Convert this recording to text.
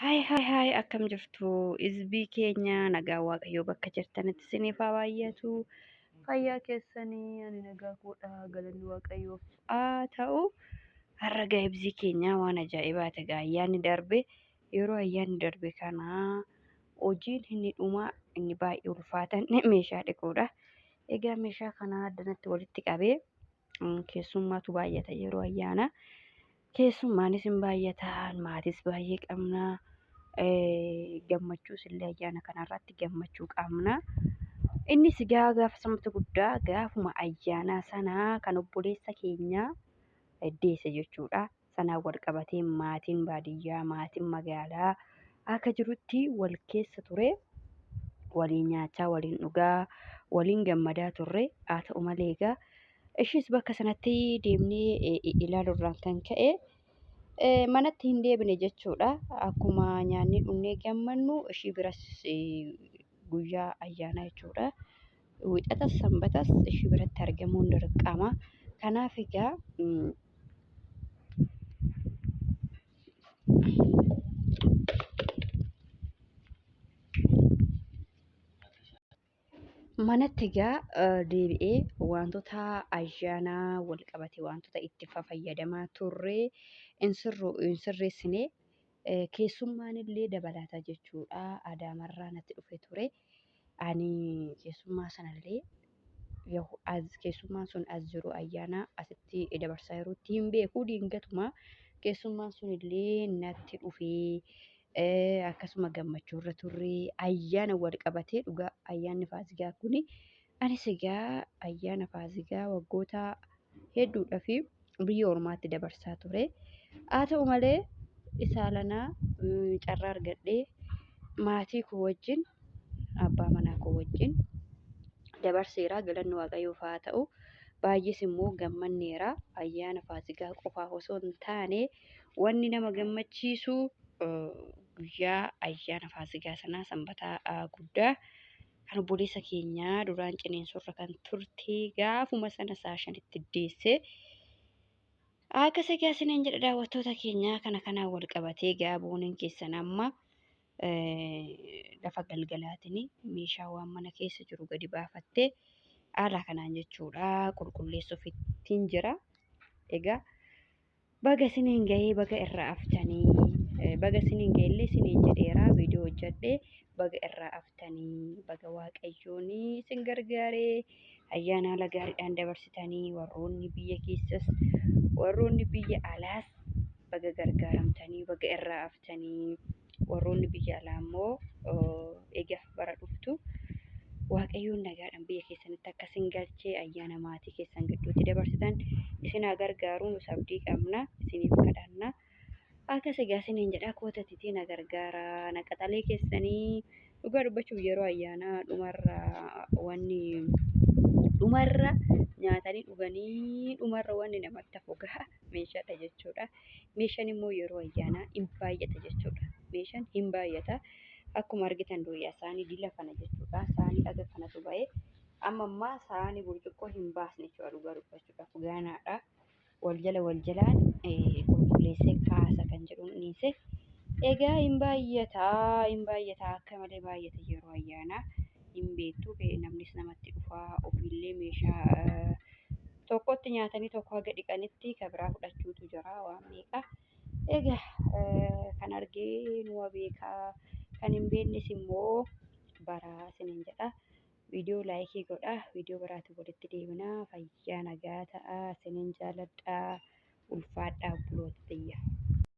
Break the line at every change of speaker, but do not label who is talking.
Haay haay haay, akkam jirtu izbii keenya? Nagaa Waaqayyoo bakka jirtanitti isiniif haa baay'atu. Fayyaa keessanii? Ani nagaa koodha, galanni Waaqayyoof haa ta'u. Har'a gaa ibzii keenya waan ajaa'ibaati. Egaa ayyaanni darbe, yeroo ayyaanni darbe kana hojiin inni dhumaa inni baay'ee ulfaatan meeshaa dhiquudha. Egaa meeshaa kana addanatti walitti qabee, keessummaatu baay'ata yeroo ayyaana. Keessummaanis hin baay'ata, maatis baay'ee qabna. Gammachuus illee ayyaana kanarratti gammachuu qabna. Innis egaa gaafa sanbata guddaa, gaafuma ayyaanaa sanaa kan obboleessa keenyaa deesse jechuudha. Sanaan wal qabatee maatiin baadiyyaa, maatiin magaalaa akka jirutti wal keessa ture. Waliin nyaachaa, waliin dhugaa, waliin gammadaa turre. Haa ta'u malee egaa ishiis bakka sanatti deemnee ilaaluurraan kan ka'e manatti hin deebine jechuudha. Akkuma nyaannee dhugnee gammannu ishii biras guyyaa ayyaanaa jechuudha. Wixatas sanbatas ishii biratti argamuun dirqama. Kanaaf egaa manatti egaa deebi'ee wantoota ayyaanaa wal qabate, wantoota itti fayyadamaa turre hin sirreessine. Keessummaan illee dabalata jechuudha. Adaamarraa natti dhufe ture. Ani keessummaa sanallee keessummaan sun as jiru, ayyaana asitti dabarsaa jirutti hin beeku. Diingatuma keessummaan sun illee natti dhufee akkasuma gammachuu irra turre ayyaana wal qabatee. Dhugaa ayyaanni Faasigaa kuni, anis egaa ayyaana Faasigaa waggoota hedduudhaaf biyya ormaatti dabarsaa ture. Haa ta'u malee isaa lanaa carraa argadhee maatii koo wajjin, abbaa manaa koo wajjin dabarseera. Galanni Waaqayyoof haa ta'u. Baay'ees immoo gammanneera. Ayyaana Faasigaa qofaaf osoo hin taane, wanni nama gammachiisu guyyaa ayyaana Faasigaa sanaa, sanbata guddaa kan obboleessa keenyaa duraan cineensurra kan turte gaafuma sana sa'a 5tti deesse. Akkas egaa isiniin jedha daawwattoota keenyaa, kana kanaan wal qabatee egaa booniin keessan amma lafa galgalaatiin meeshaa waan mana keessa jiru gadi baafattee haala kanaan jechuudha qulqulleessuuf ittiin jira. Egaa baga isiniin gahee, baga irraa haftanii, baga isiniin gaheellee isiniin jedheera viidiyoo hojjedhe. Baga irraa haftanii, baga Waaqayyoon isin gargaaree ayyaana haala gaariidhaan dabarsitanii, warroonni biyya keessas warroonni biyya alaas baga gargaaramtanii, baga irraa haftanii. Warroonni biyya alaa immoo egaa bara dhuftu Waaqayyoon nagaadhaan biyya keessanitti akka isin galchee ayyaana maatii keessan gidduutti dabarsitan isin haa gargaaru. Nus abdii qabna, isiniif kadhanna. Akkas egaa isiniin jedha, kootatitii na gargaara na qaxalee keessanii. Dhugaa dubbachuuf yeroo ayyaanaa dhumarra, wanni dhumarra nyaatanii dhuganii dhumarra wanni namatti hafu gaha meeshaadha jechuudha. Meeshaan immoo yeroo ayyaanaa hin baay'ata jechuudha. Meeshaan hin baay'ata. Akkuma argitan dooyyaa saanii dila kana jechuudha. Saanii dhaga kanatu ba'e. Amma ammaa saanii burcuqqoo hin baasne jechuudha dhugaa dubbachuudhaaf gaanaadha. Wal jala wal jalaan qulqulleessee kaasa kan jedhuun dhiise. Egaa hin baay'ata, hin baay'ata, akka malee baay'ata yeroo ayyaanaa. Hin beektu, namnis namatti dhufaa, ofiillee meeshaa tokkotti nyaatanii tokko haga dhiqanitti kan biraa fudhachuutu jira, waan meeqa. Egaa kan argee nuwa beekaa, kan hin beeknes immoo baraa isiniin jedha. Viidiyoo laayikii godha. Viidiyoo biraatiin walitti deebinaa. Fayyaa nagaa ta'a. Isiniin jaaladha. Ulfaadhaa obboloota tiyya.